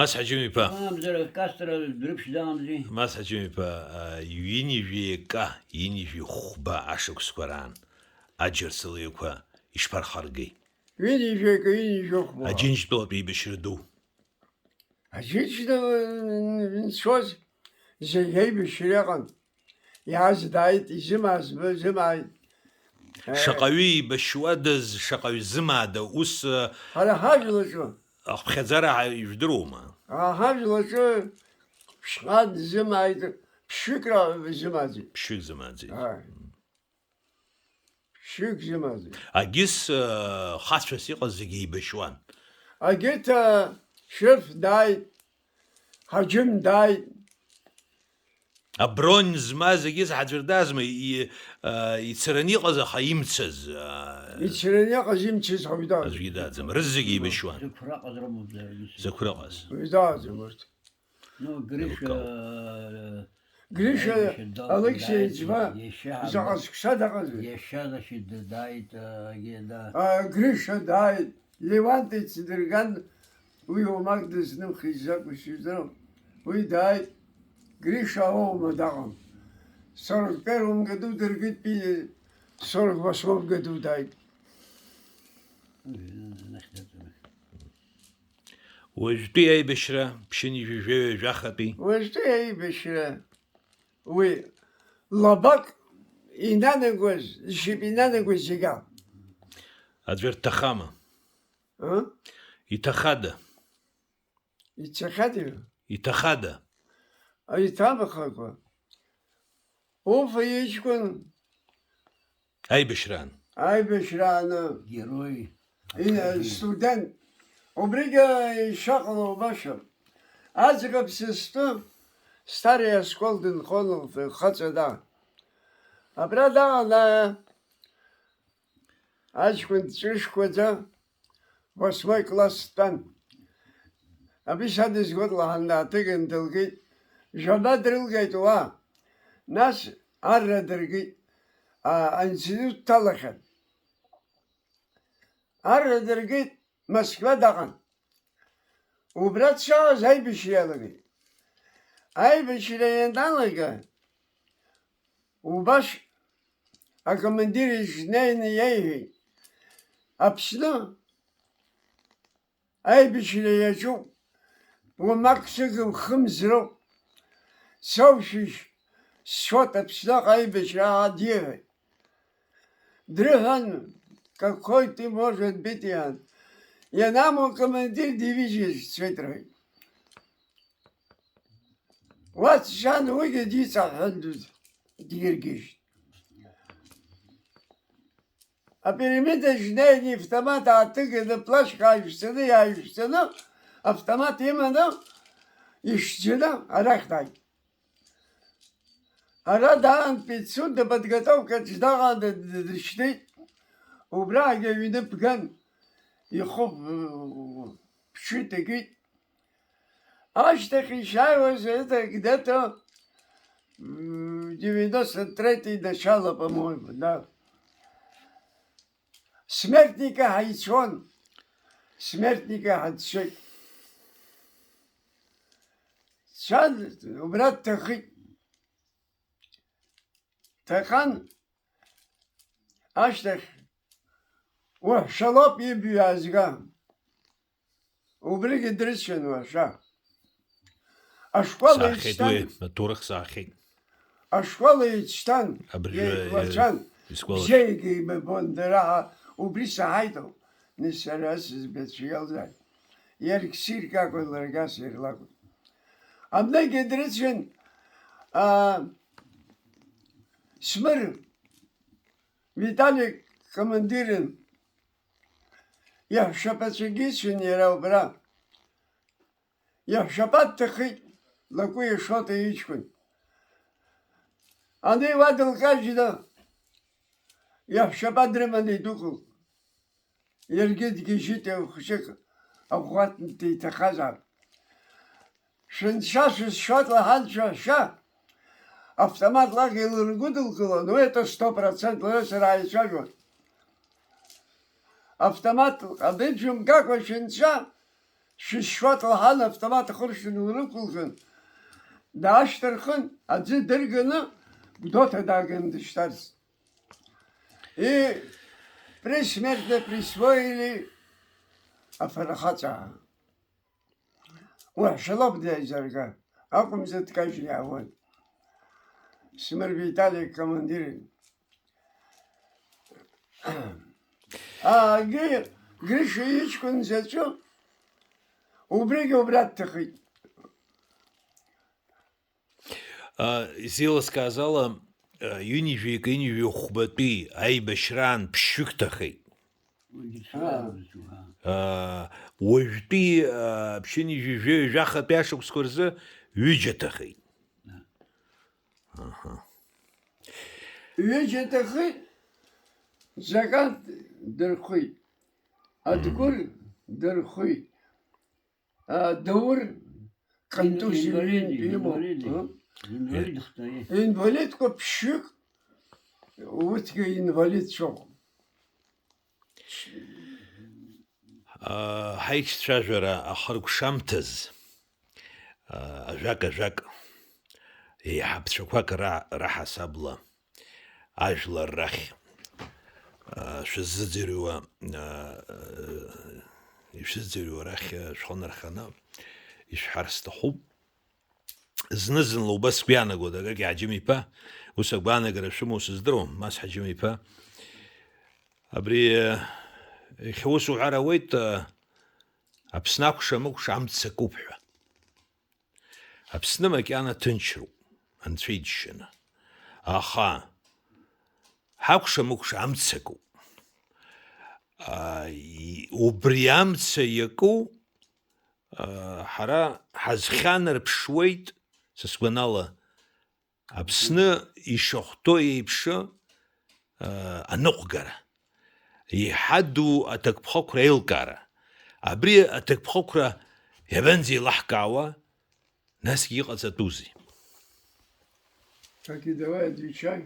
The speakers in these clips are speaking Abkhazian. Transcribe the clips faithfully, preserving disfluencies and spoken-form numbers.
Мас Ҳаџьым-иԥа. Мамзар, Кастра дрыԥшӡамзи? Мас Ҳаџьым-иԥа, а, ҩынҩажәи акы, ҩынҩажәи хәба ашықәсқәа раан аџьарцылаҩқәа ишԥархаргеи? Ҩынҩажәи акы, ҩынҩажәи хәба. Аџьынџьтәылатә еибашьра ду. Аџьынџьтәыла, м, нцоз зегь аибашьра ыҟан. Иааз дааит, изымааз б-, зымааит. Э, Шаҟаҩы еибашьуадаз, шаҟаҩ зымаада, ус, э, Ҳара ҳажәлаҿы. Ахԥхьаӡара ҳа-, ижәдыруама? Ҳа-, ҳажәлаҿы ԥшьҟан зымааит, ԥшьҩык ра-, зымааӡеит. Ԥшьҩык зымааӡеит. Ааи. Ԥшьҩык зымааӡеит. Агьыс, э, хацәас иҟаз зегьы еибашьуан. Агьыҭ, э, Шьрыф дааит, Ҳаџьым дааит. Абронь змаз, егьыс аӡәыр дазма, и-, а, ицараны иҟаз, аха имцаз, а, Ицараны иҟаз, имцаз ҳәа уи дааӡам. Аӡәгьы дааӡам. Рызегьы еибашьуан. Зықәра ыҟаз рымоуп, заргьы. Зықәра ыҟаз. Уи дааӡам урҭ. Ну, Гриша, Еилкаауп. Гриша Гриша дал-, Алексеи дааит, иџьма, иашьа заҟа ҳамоу. Зықәса дыҟазеи? Иашьа, значит, дааит, а, егьи, да. А, Гриша дааит. Леуанти дсыдырган, уи уамак дызнымхеит закәу сыздырам. Уи дааит, Гриша аума даҟам. Сорок первом году дыргеит, пи-, сорок восьмом году дааит. Уажәтәи аибашьра, ԥшьынҩажәи жәаҩа жәахатәи. Уажәтәи аибашьра, уи лабак инанагоз, зшьапы инанагоз зегьы. Аӡәыр дҭахама? А? Иҭахада? Ицахьада? Иҭахада? Аиҭамхакәа. Уфа иҷкәын. Аибашьраан. Аибашьрааны. Герой. И-, студент. Убригьы ишаҟало убаша. Аӡӷаб сыстәы, Старый Оскол дынхон лхаҵа да. Абра даҟан, аҷкәын дҵәышкәаӡа, восьмой класс дтәан. Абри садызгоит лаҳан дааҭыган дылгеит. Жәаба дрылгеит уа. Нас арра дыргеит. А, аинститут дҭалахьан. Арра дыргеит, Москва даҟан. Убра дшааз аибашьра иалагеит. Аибашьра ианалага, убас акомандир иҿы днеины иеиҳәеит, Аԥсны аибашьра иаҿуп, уамак сыгым хымз роуп, соушәыжь сшәоит Аԥсныҟа аибашьра ҳәа диҳәеит. Дрыҳәан, какой ты может быть, иан. Ианаму акомандир дивизиаҿ дцеит рҳәеит. Уа дцан, уигьы диҵаҳәҳәан, диргьежьт. Апериметр аҿы днеины автомат ааҭыганы, плашьк ааишәҵаны, иааишәҵаны, автомат иманы, ишьӡаны арахь дааит. Ара даан, пицунда подготовкаҿ даҟан, д-, д-, дышьҭит. Убраагьы аҩны бган, ихәы ԥҽит, икит. Ашьҭахь ишааиуаз, это где-то, м, девяносто третий начало, по-моему, да. Смертника ҳаицәон. Смертника ҳацәшәеит. Цәан, убра дҭахеит. Ҭахан ашьҭахь уаҳәшьа лоуп ибҩа аазга. Убригьы дрыцәан уаҳәшьа. Ашкол Саахьеит еицҭан. Уи, аҭоурых саахьеит. Ашкол еицҭан, абыржәы, еиқәлацәан. Исгәалашәоит. Бзиагьы еибабон дара, убри саҳаит ауп. Нас сара сызбацәа иалзааит. Иаргь сирк акәын, ларгьы ас ирлакәын. Абнагьы дрыцәан, а, Смыр, Виталик командирын. Иаҳәшьаԥацәагьы ицәан иара убра. Иаҳәшьаԥа дҭахеит, Лакәи Шоҭа иҷкәын. Ани уа дылкажьны, иаҳәшьаԥа дрыманы идәықәылт. Иаргьы дгьежьит, хәыҷык аӷәӷәа диҭахазаап. Шәынцәа шәызшоит лаҳан шәаҳәшьа, автомат лак илыргәыдылкылон, уи это сто процент лара сара ааицәажәон. Автомат ҟадыџь мгакәа шәынцәа, Шәышьуа длаҳан, автомат ахыршәны лрықәылхын, даашьҭырхын, аӡы дырганы, Гәдоуҭа дааганы дышьҭарс. И присмертно присвоили афырхаҵа. Уаҳәшьа лоуп дааизарга, акәымзар дкажьны иаауан. Смыр Витали командир. Аагьы Гриша иҷкәын заҵәы убригьы убра дҭахеит. Изеилыскааз ала, ҩынҩажәи акы ҩынҩажәи хәбатәи аибашьраан ԥшьҩык ҭахеит. Уажәтәи ԥшьынҩажәи жәаҩа жәахатәи ашықәсқәа рзы ҩыџьа ҭахеит. Ҩыџьа ҭахеит, Закан дырхәит, Адгәыр дырхәит, Даур контузиа имоуп. Инвалидқәа ԥшьҩык, урҭгьы инвалидцәоуп. Ҳаиҿцәажәара ахыркәшамҭаз, ажәак-ажәак еиҳабцәақәак раҳасабла ажәлар рахь шәыззыӡырҩуа, ишәзыӡырҩуа рахь шәхы нарханы ишәҳәар сҭахуп. Зны-зынла убас сгәы иаанагоит, Агагь Ҳаџьым-иԥа, ус агәаанагара шәымоу сыздыруам, Мас Ҳаџьым-иԥа. Абри иахьа ус уҳәар ауеит, Аԥсны акәша-мыкәша амца акуп ҳәа. Аԥсны макьана ҭынчроуп, анцәа иџьшьаны. Аха ҳакәша-мыкәша амца акуп. Убри амца иаку ҳара ҳазхьанарԥшуеит, са сгәанала, Аԥсны ишахәҭоу еиԥш аныҟәгара, еиҳа ду аҭакԥхықәра аилкаара. Абри аҭакԥхықәра иабанӡеилаҳкаауа, насгьы иҟаҵатәузеи? Так и давай, отвечай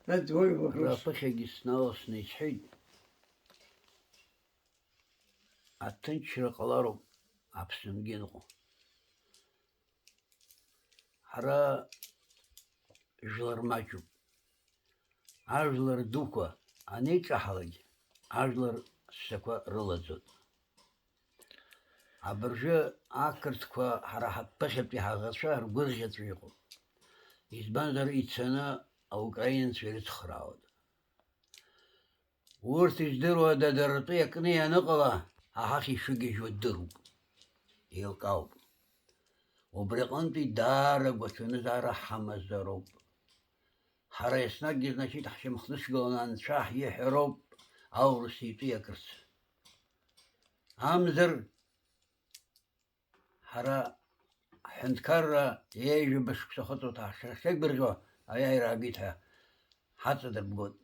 на твой вопрос. Аԥыхьагьы сналасны исҳәеит. Аҭынчра ҟалароуп Аԥсынгьы иныҟәо. Ҳара жәлар маҷуп. Ажәлар дуқәа анеиҿаҳалак, ажәлар ссақәа рылаӡоит. Абыржәы ақырҭқәа ҳара ҳаԥыхьатәи ҳаӷацәа ргәырӷьаҵәа иҟоуп. Избанзар, ицаны аукраинцәа ирыцхраауеит. Урҭ, издыруада, дара ртәы иакны ианыҟала, аҳахь ишыгьежьуа дыруп, еилкаауп. Убри аҟынтәи даара агәаҭаныӡаара ҳамазароуп. Ҳара еснагьы, значит, ҳшьамхнышгыланы анцәа ҳиҳәароуп аурыс итәы иакырц. Амзар, ҳара ҳҳәынҭқарра ҩажәаба шықәса ахыҵуа ҳахьгәырӷьо аиааира аагеит ҳәа ҳаҵадырбгоит,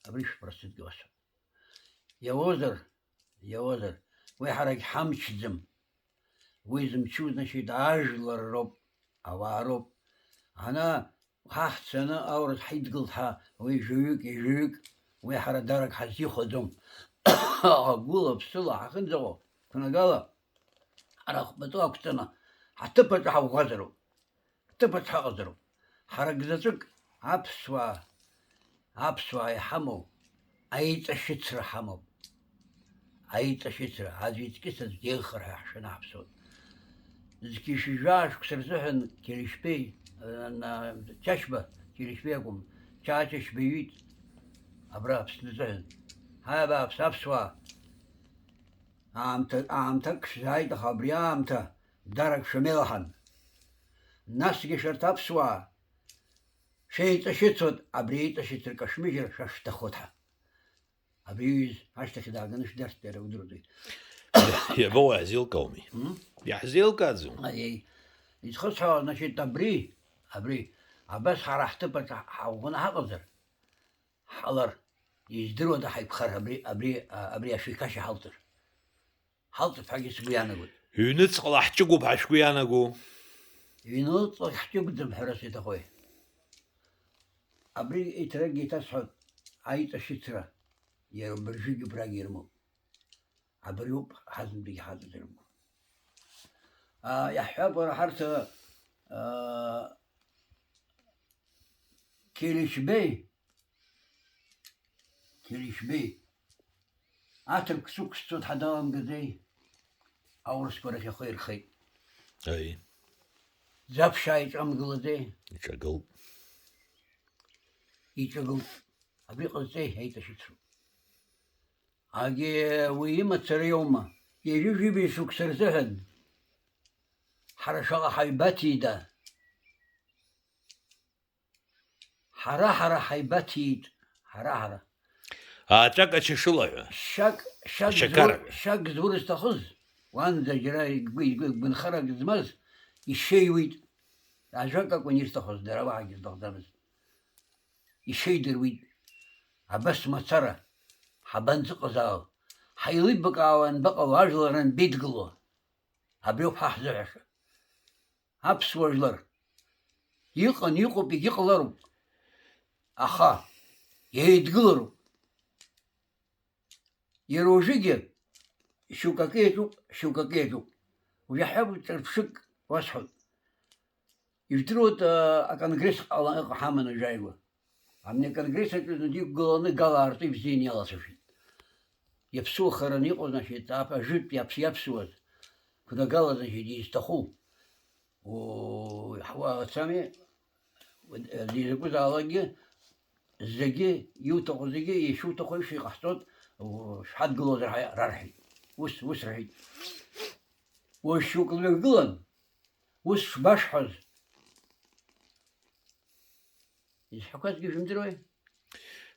абри шәпроцентгьы уасҳәап. Иауазар, иауазар, уи ҳарагь ҳамчӡам. Уи зымчу, значит, ажәлар роуп, ауаа роуп. Ана Ҳа ҳцаны аурыс ҳидгылт ҳәа уи жәаҩык, ҩажәаҩык, уи ҳара дарак ҳазихәаӡом. Агәыла-ԥсыла ҳахьынӡаҟоу, қәнагала, ҳара ахәбатәы ақәҵаны, ҳаҭыԥ аҿы ҳаӷәӷәазароуп, ҳҭыԥ аҿы ҳаҟазароуп. Ҳара гзаҵәык аԥсуаа, аԥсуаа иҳамоу аиҵашьыцра ҳамоуп. Аиҵашьыцра, аӡә иҵкьыс аӡә деиӷьхар ҳәа ҳшәаны ҳаԥсоуп. Зқьи шәи жәаа шықәса рзыҳәан Кьыршьбеи, э, на-, Чачба, Кьыршьбеи акәым, Ча-, Чачба иҩит абра Аԥсны азыҳәан. Ҳаи, абааԥс, аԥсуаа! Аамҭа, аамҭак шәзааит, аха абри аамҭа дарак шәамеилаҳан. Насгьы шәарҭ аԥсуаа шәеиҵашьыцуеит, абри еиҵашьыцра кашәмыжьыр шәа шәҭахуеит ҳәа. Абри иҩыз ашьҭахь дааганы шәдыршәт иара удыруазеи? Иабоуа иаҳзеилкаауми? М? Иаҳзеилкааӡом. Аиеи. Изхысҳәаауа, значит, абри, абри, абас ҳара ҳҭыԥ аҿы ҳаӷәӷәаны ҳаҟазар, ҳҟалар, издыруада ҳаиқәхар абри, абри, а, абри ашәиқашьа ҳалҵыр? Ҳалҵып ҳәагьы сгәы иаанагоит. Ҩныҵҟала ҳҷыгәуп ҳәа шәгәы иаанагоу? Ҩныҵҟа ҳҷыгәӡам ҳәарас иҭахои? Абри еиҭаракгьы еиҭасҳәоит, аиҵашьыцра иара убыржәгьы убрагьы ирымоуп. Абриоуп ҳазынтәыгьы ҳаҵаӡырбго. Иаҳҳәап, уара, ҳарҭ, аа, Келешьбеи, Келешьбеи, аҭырқә сықәсҵоит ҳәа даламгаӡеи? Аурысқәа рахь ихы ирхеит. Аи. Заԥшьаа иҿамгылаӡеи? Иҿагылт. Иҿагылт. Абри ҟазҵеи аиҭашьыцроуп. Агьи уи имацара иоума? Ҩажәи жәибжь шықәса рзыҳәан ҳара шаҟа ҳаҩбаҭида? Ҳара, ҳара ҳаибаҭиит, ҳара, ҳара. Ааҵәак ачашыла ҳәа. Шьак, шьак Ашьақар зур-, ҳәа. Шьак зур зҭахыз, уанӡа џьара игәы, игәы, гәынхарак змаз, ишеиуеит. Ажәак акәын ирҭахыз, дара уаҳагьы рҭахӡамызт. Ишеидыруеит. Абас мацара, ҳабанӡыҟазаау? Ҳаилибакаауа анбаҟало, ажәлар анбеидгыло? Абри ауп ҳа ҳзыҳәаша. Аԥсуа жәлар. Иҟан, иҟоуп, егьыҟалароуп. Аха еидгылароуп. Иара уажәыгьы шьоук акы иаҿуп, шьоук акы иаҿуп. Уажә иаҳҳәап, ҿырԥшык уасҳәоит. Ижәдыруеит, а, аконгресс ҟала-, ыҟоу ҳаман уажәааигәа. Абни аконгресс аҿы зегьы иқәгыланы Гала аартны ибзианы иалацәажәеит. Иаԥсуа хараны иҟоу, значит, ап-, ажәытә иаԥс-, иаԥсуаз, Кәнагала, значит, изҭаху, уу, ҳуа ацами, изакәызаалакгьы, зегьы, иуҭаху зегьы, ишуҭаху еиԥш иҟаҳҵоит, уу, шҳадгылозар ҳәа рарҳәеит. Ус, ус рҳәеит. Уажә шьоук лҩагылан, ус шбашҳәаз. Изҳәақәазгьы шәымдыруеи?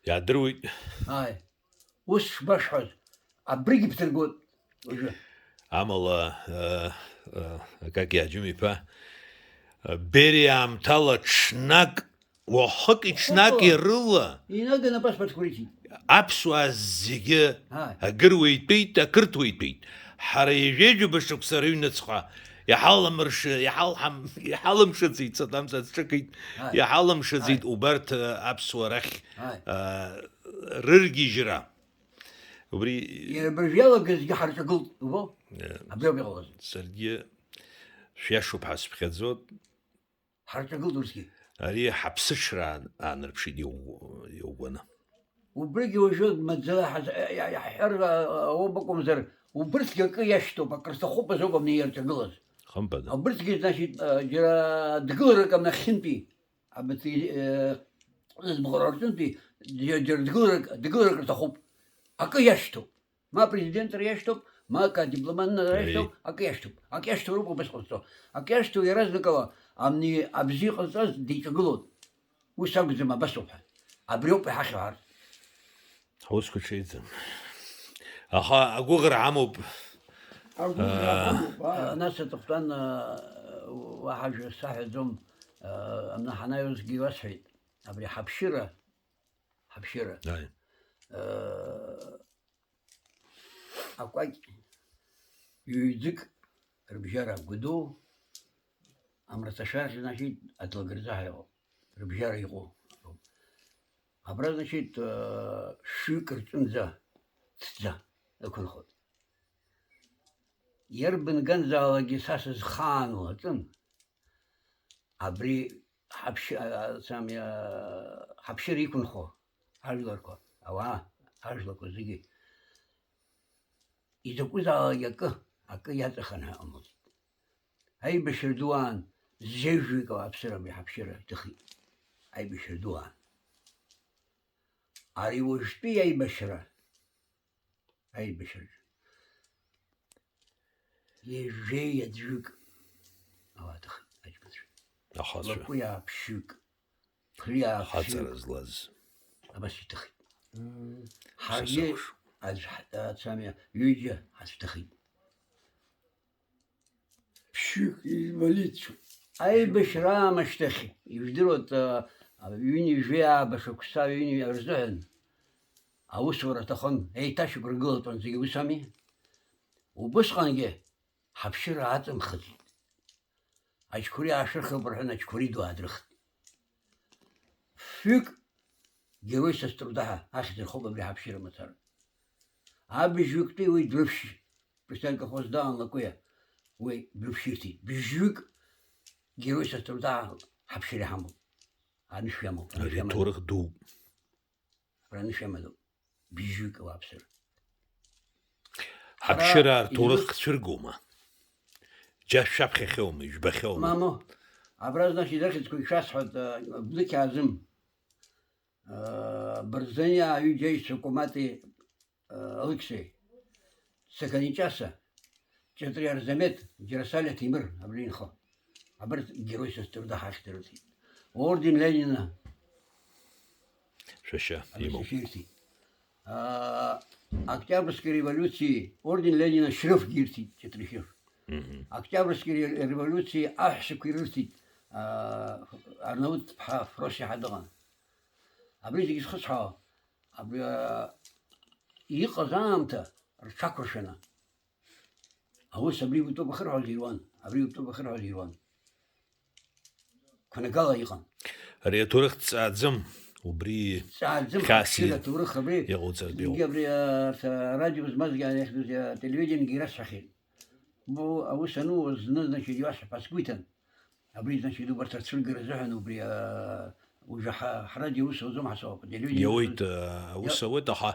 Иаадыруеит. Ааи. Ус шбашҳәаз, абригь бдыргоит уажәы. Амала, э, э, Акаки Аџьым-иԥа, э, Бериа аамҭала ҽнак, уахыки ҽнаки Хәыхәа. Рыла Инаганы апаспортқәа риҭеит. Аԥсуаа зегьы Ааи. Агыруа итәеит, ақырҭуа итәеит. Ҳара ҩажәеиҩба шықәса рыҩныҵҟа иҳаламырш-, иҳалҳам-, иҳалымшаӡеит, Саҭамза дҿыкит, Ааи. Иҳалымшаӡеит Ааи. Убарҭ, э, аԥсуаа рахь, Ааи. Э, рыргьежьра. Убри Иара абыржә иалагазгьы ҳарҿагылт, убо? Э, Абри ауп иҟалаз. Саргьы шәиашоуп ҳәа сыԥхьаӡоит. Ҳарҿагылт усгьы. Ари ҳаԥсыҽра аан-, аанарԥшит иу-, иугәаны. Убригьы уажәы маӡала ҳаз-, иа-, иаҳҳәар, а, а, ауп акәымзар, убырҭгьы акы иашьҭоуп, акры сҭахуп азоуп абни иарҿагылаз. Хымԥада. Убырҭгьы, значит, а, џьара дгыларак амнахьынтәи, абарҭ, э, змаҟара рҿынтәи џьа-, џьара дгыларак, дгыларак рҭахуп. Акы иашьҭоуп. Ма апрезидентра иашьҭоуп, ма акы адипломатра Ари. Иашьҭоуп, акы иашьҭоуп. Акы иашьҭоуроуп убас ҟазҵо. Акы иашьҭоу иаразнакала, амни абзиа ҟазҵаз диҿагылоит. Ус акәӡам, абас ауп ҳәа. Абри ауп иҳахьу ҳарҭ. Ҳусқәа ҽеиӡам. Аха агәыӷра ҳамоуп. Агәыӷра Аа. Ҳамоуп, аа. Нас аҵыхәтәан, аа, уаҳа ажәа саҳәаӡом, аа, амна ҳанаҩсгьы иуасҳәеит, абри ҳаԥшьыра, ҳаԥшьыра. Аи. Акәакь ҩ-ӡык рыбжьара Гәдоу, амраҭашәарахь, значит, Адлак рзаҳа иҟоуп, рыбжьара иҟоу. Абра, значит, шәҩык рҿынӡа ҭӡа ықәынхоит. Иарбан ганзаалакгьы са сызхаану аҿын, абри ҳаԥшьы-, а, а, сами, а, ҳаԥшьыра иқәынхо ажәларқәа, ауаа, ажәлақәа зегьы изакәызаалак акы, акы иаҵаханы ҳаҟамызт. Аибашьра ду аан, зежәҩык ауааԥсыра абри ҳаԥшьыра иҭыхит. Аибашьра ду аан. Ари уажәтәи аибашьра аибашьраҿы. Ҩажәеи аӡәык ауаа ҭахеит аҷкәынцәа. Ахацәа. Лакәи ааԥшьҩык, ԥри ааԥшьҩык. Ахаҵара злаз. Абас иҭахеит. Мм. Ҳаргьы Са сакәш. Аӡә ҳ-, ацәамҩа ҩыџьа ҳацәҭахеит. Ԥшьҩык инвалидцәоуп. Аибашьра аамышьҭахь, ижәдыруеит, а, ҩынҩажәи ааба шықәса, ҩынҩажәи рзыҳәан аусура аҭахын, еиҭашьақәыргылатәын зегьы, ус ами? Убысҟангьы ҳаԥшьыра аҵымхыцт. Ачқәри аашырхып рҳәан, ачқәри ду аадрыхт. Фҩык Герой Саструда ҳәа ахьӡ рхоуп абри ҳаԥшьыра мацара. Абыжьҩыктәи уи Дрыԥшь, Представитель колхоз даан Лакәиа. Уи быԥшьырҭеит. Бжьҩык Герой сотруда ҳаԥшьара иҳамоуп. Анышә иамоуп, анышә Ари иамадоуп. Ҭоурых дууп. Абра анышә иамадоуп. Бжьҩык ауааԥсыра. Ҳаԥшьыраа Ара рҭоурых изы- цәыргома? Џьа шәаԥхьахьоума, ижәбахьоума? Мамоу, абра, значит, ирыхьӡқәа ишәасҳәоит, э, Блыкь Аазым, э, Барзани аҩыџьа аишьцәа Кәамати, э, Алықьсеи, Саканиҷаса, Ҷытри Арзамеҭ, Џьарасали Ҭемыр, абри инхо. Абарҭ геройс зҭырда ҳахьӡ рыҭеит. Орден Ленина Шәашьа абри имоуп. Шәашьа ирҭеит. Аа, Октиабртәи ареволиуциа орден Ленина Шьрыфгьы ирҭеит, Ҷытри Шьрыф. Мгм. Октиабртәи ре-, револиуциа аҳәсақәа ирырҭеит, аа, Арнаут ԥҳа Фрос иаҳа дыҟан. Абри зегьы зхысҳәаауа, абри, аа, иҟаз аамҭа рҽақәыршәаны. Аус абри утәуп ахырҳәоз ируан, абри утәуп ахырҳәоз ируан. Қәнагала иҟан. Ари аҭоурых дҵааӡам, убри Дҵааӡам, хьаас ҳаԥшьыра аҭоурых абри. Иҟауҵартә иҟоуп. Зегьы абри, а, арҭ арадио змазгьы, ани ахьӡыз, ателевидениагьы ирасҳәахьеит. Бо, аус ануоз зны, значит, иуасҳәап, ас сгәы иҭан. Абри, значит, убарҭ рцәыргара азыҳәан убри, а, Уажәы ҳа-, ҳрадио аус ауӡом ҳасоуп, ателевидение Иауеит, аус, а, аус иа- ауеит, аха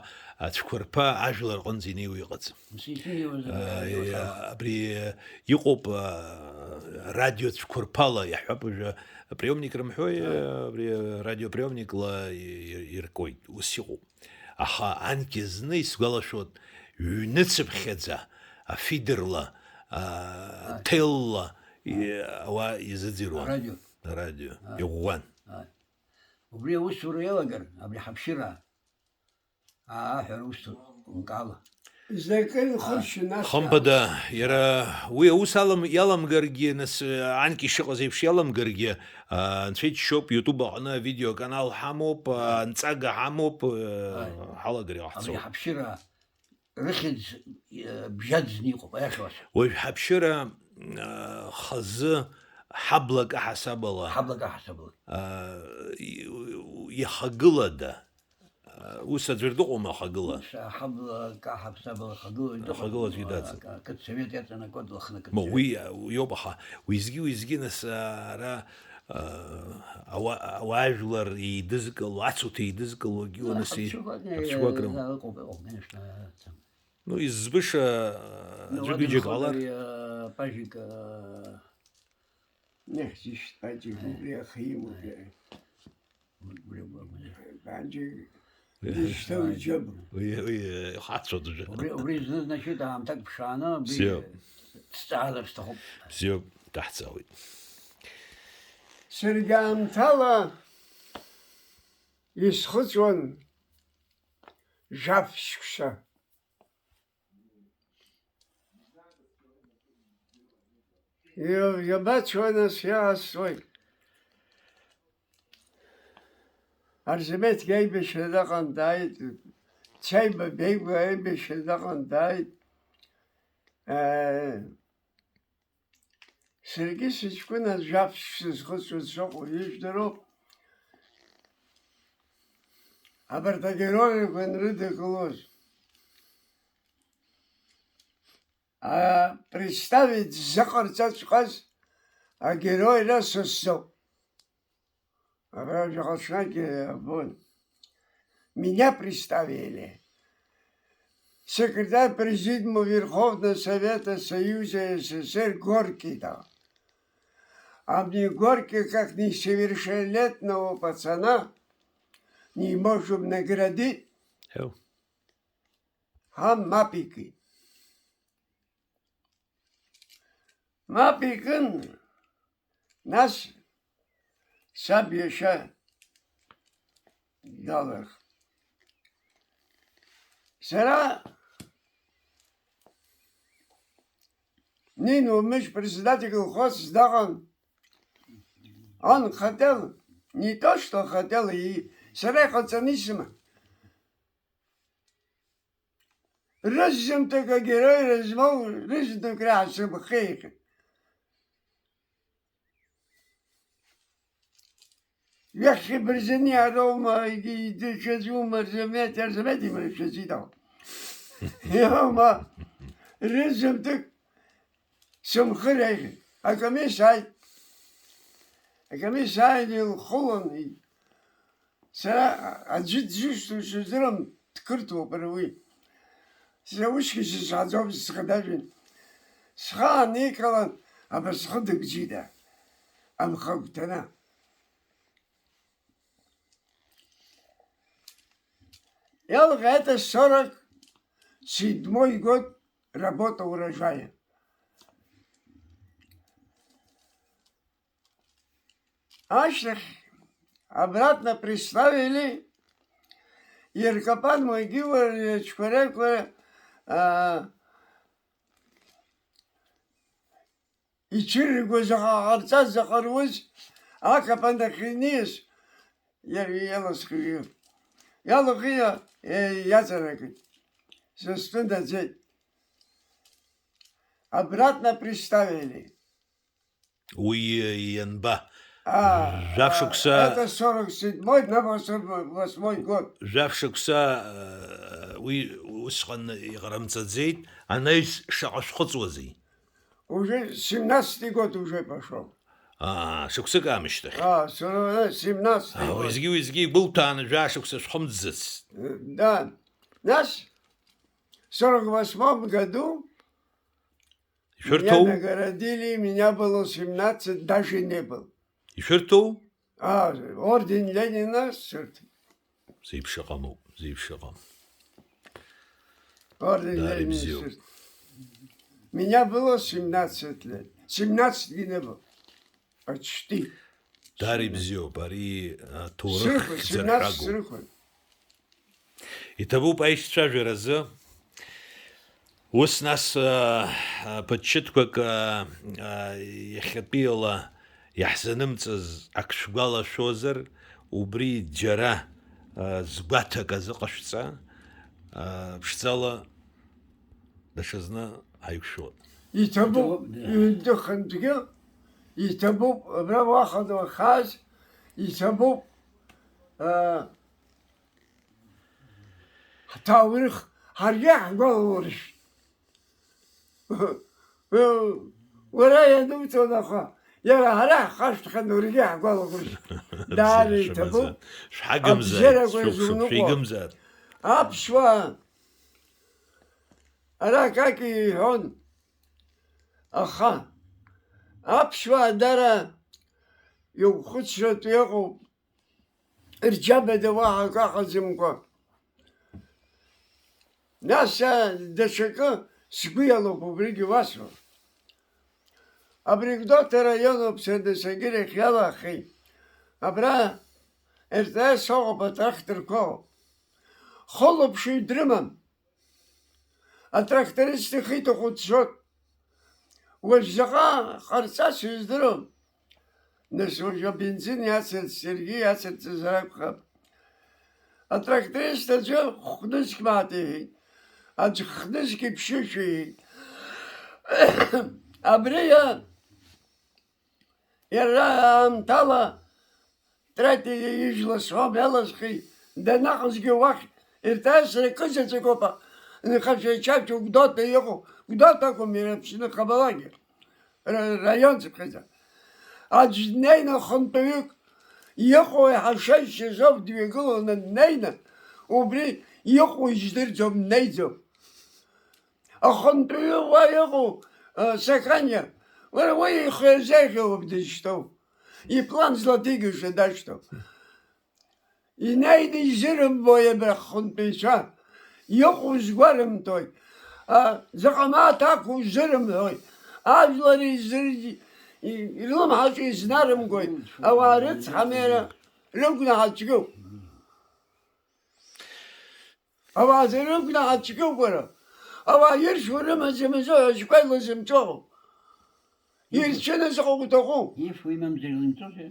ацәқәырԥа ажәлар рҟынӡа инеиуа иҟаӡам. Мсыжьтәи иуазар, А, иуазар. иа-, абри, а, иҟоуп, а, радио цәқәырԥала иаҳҳәап, уажәы априемник рымҳәои, Ааи. а, абри радиоприемникла и-, и-, иркуеит, ус иҟоуп. Аха анкьа зны исгәалашәоит, ҩныцыԥхьаӡа афидерла, а, Ааи. ҭелла и-, Ааи. ауаа изыӡырҩуан. Арадио. Арадио. Ааи. Иӷәӷәан. Ааи. Убри аусура иалагар, абри ҳаԥшьыра ааҳәара усҭоит, ункаала. Знакы нхыршьын, нас Хымԥада, иара уи аус алам-, иаламгаргьы, нас, анкьа ишыҟаз еиԥш иаламгаргьы, а, анцәа иџьшьоуп, YouTube аҟны авидеоканал ҳамоуп, а, анҵага ҳамоуп, а, Ааи. ҳалагар Абри иҟаҳҵоит. Ҳаԥшьыра рыхьӡ, э, бжьаӡны иҟоуп, аиаша уасҳәап. Уажә ҳаԥшьыра, а, хазы ҳабла каҳасабала, Ҳабла каҳасабала. а, и-, ихагылада? А, ус аӡәыр дыҟоума ахагыла? Ус, а, ҳабла каҳасабала ахагыла, Ахагыла аӡәгьы а, дацым. а, ақыҭсовет иаҵанакуа длахны Ма, ақыҭсовет. уи, а, уиоуп, аха уеизгьы-уеизгьы нас, а, ара, а, ауа-, ауаажәлар еидызкыло, ацуҭа еидызкылогьы уаныс и-, Ҳаԥшьақәак, ҳаԥшьақәак рымоуп. Ыҟоуп, ыҟоуп, конечно. Ну, избыша, Ну, аӡәы ҩыџьак ҟалар. Пажик, э, Нех, зишь, пажик, убри ахиму, убри. Убри, убри, убри. Пажик, Э, зишь, что вы, чё? Уи, уи, э, хацәа дыжәа. Убри, убри зны, значит, аамҭак ԥшааны, убри Бзиоуп. Дҭҵаазар сҭахуп. Бзиоуп, даҳҵаауеит. Саргьы аамҭала исхыҵуан жәаф шықәса. Иабацо нас иаасуеит? Арзамеҭгьы аибашьра даҟан дааит, Цаиба Беигәа аибашьра даҟан дааит. Э, Саргьы сыҷкәына жәаф шсызхыҵуаз сыҟоуп, ижәдыруоуп. Абарҭ агероиқәа анрыдагылоз, а, представить ззыҟарҵаҵәҟьаз агероира са сзоуп. Абра жәаха ҽнакгьы абон. Меня представили. Секретарь Президиума Верховного Совета Союза СССР Горький дал. А мне Горький, как несовершеннолетнего пацана, не можем наградить. Хьу. Ҳа мап икит. Мап икын, нас саб иашьа далырхт. Сара Нина Умыч председатель колхоз сдаҟан. Он хотел, не то что хотел, и сара иҟаҵаны исыман. Рызынтәык агероира змоу, рызынтәык раасымхеихьеит. Ҩахьхьи Барзани ароума, егьи идыршәаӡоума, Арзамеҭ, Арзамеҭ имыршәаӡеит ауп. Иоума, рызынтәык Сымхы реиӷьын. Акомиссиа ааит. Акомиссиа ааин илхылан, и-, сара аӡәы дзышьҭоу сыздырам, дқырҭуоуп уара уи. Сара усгьы сызҳәаӡом, схадажәын. Схы ааникылан, абасҟы дыгӡеит, амхы агәҭаны. Иалҟьа, это сорок седьмой год работы урожая. Ашьҭахь обратно приставили, иаркапан могила рыцқәа реиқәа, аа, ицәырыргоз, аха ҟарҵаз, аха руз, акапан ахьиниз, иара иаласхҩы. Иалахиа, е, иаҵанакит. Сыстәы наӡеит. Обратно приставили. Уи, э, ианба? А, Жәаф шықәса это сорок седьмой, на восемьдесят восьмой год. Жәаф шықәса, э, уи усҟан иҟарымҵаӡеит, анаҩс шаҟа шәхыҵуазеи? Уже семнадцатый год уже пошёл. Аа, шықәсык аамышьҭахь. А, сорок, семнадцатый Аа, год. Уеизгьы, уеизгьы игәылҭәааны жәаа шықәса шәхымҵӡацт. Э, да. Нас, в сорок восьмом году меня Ишәырҭоу? Наградили, меня было семнадцать, даже не был. Ишәырҭоу? А, орден Ленина сырҭеит. Зеиԥшыҟамоуп, зеиԥшыҟам. Орден Даара Ленина ибзиоуп. Сырҭеит. Меня было семнадцать лет. Семнадцать не было. Почти. Даара ибзиоуп, ари аҭоурых Сырхәа, семнадцать хьӡырҳәагоуп. Сырхәа. Иҭабуп аишьцәажәаразы. Ус нас, а, а, ԥыҭчыҭқәак, а, а, иахьатәиала иаҳзанымҵыз ак шәгәалашәозар, убри џьара, а, згәаҭак азыҟашәҵа, а, ԥшӡала даҽазны ҳаиқәшәоит. Иҭабуп, Иҭабуп, да. Ҩынтәы-хынтәгьы иҭабуп, абра уаҟа духааз, иҭабуп, а, Ҳҭоурых ҳаргьы иаҳгәалауршәт. Уара иануҵон, аха иара ҳара ҳхашҭхьан, уаргьы иаҳгәалауршәт. Даара иҭабуп. Шәҳагымзааит, абзиарақәа шәықәшәуп, зуныҟәо. Шәигымзааит. Аԥсуаа ара акаки иҳәон, аха аԥсуаа дара иуқәхәыцратә иҟоуп. Рџьабада уаҳа акы аҟаӡамкәа. Нас, а, даҽакы сгәы иалоуп, убригьы уасҳәап. Абри Гәдоуҭа араион ауп, сара даҽакгьы рахь иалахеит. Абра РТС ыҟоуп, атракторқәа ыҟоуп. Хылаԥшҩы дрымам. Атракторист ихы иҭахәыццот. Уажә заҟа ҟарҵаз сыздырам. Нас уажә абензин иацырҵ, саргьы иацырҵазар акәхап. Атракторист аӡәы хәнызқь мааҭ иҳәеит, аӡә хәнызқь иԥшьышә иҳәеит. Абри иа-, Иара аамҭала Тратиа ижәла сҳәом, иаласхи, данаҟазгьы уахь ирҭаасра кызаҵәык ауп, нхацәа ичачоу Гәдоуҭа иҟоу, Гәдоуҭа акәым, иара Аԥсны хабалагьы, ра-, раион цыԥхьаӡа. Аӡә днеины хынтәаҩык иҟоу иҳашеишьа азоуп дҩагыланы днеины, убри иҟоу издырӡом, днеиӡом. Ахантәаҩы уа иҟоу, а, Саханиа, уара уи ихы иазеиӷьуп дызшьҭоу, иплан злаҭигашәа дашьҭоуп. Инеины изырымбои абра хантәаҩцәа? Иҟоу згәарымҭои? А, заҟа мааҭ ақәу зырымҳәои? Ажәлар изыр-, и-, ирлымҳаҿы изнарымгои? Ауаа рыцҳа мера рыгәнаҳа цәгьоуп. Ауаа зыргәнаҳа цәгьоуп уара. Ауаа иршәуа рымаӡам азыҳәа шәкәа илазымҵәо. Ирцәыназыҟоу уҭаху? Иршәуа имамзар илымҵәозар?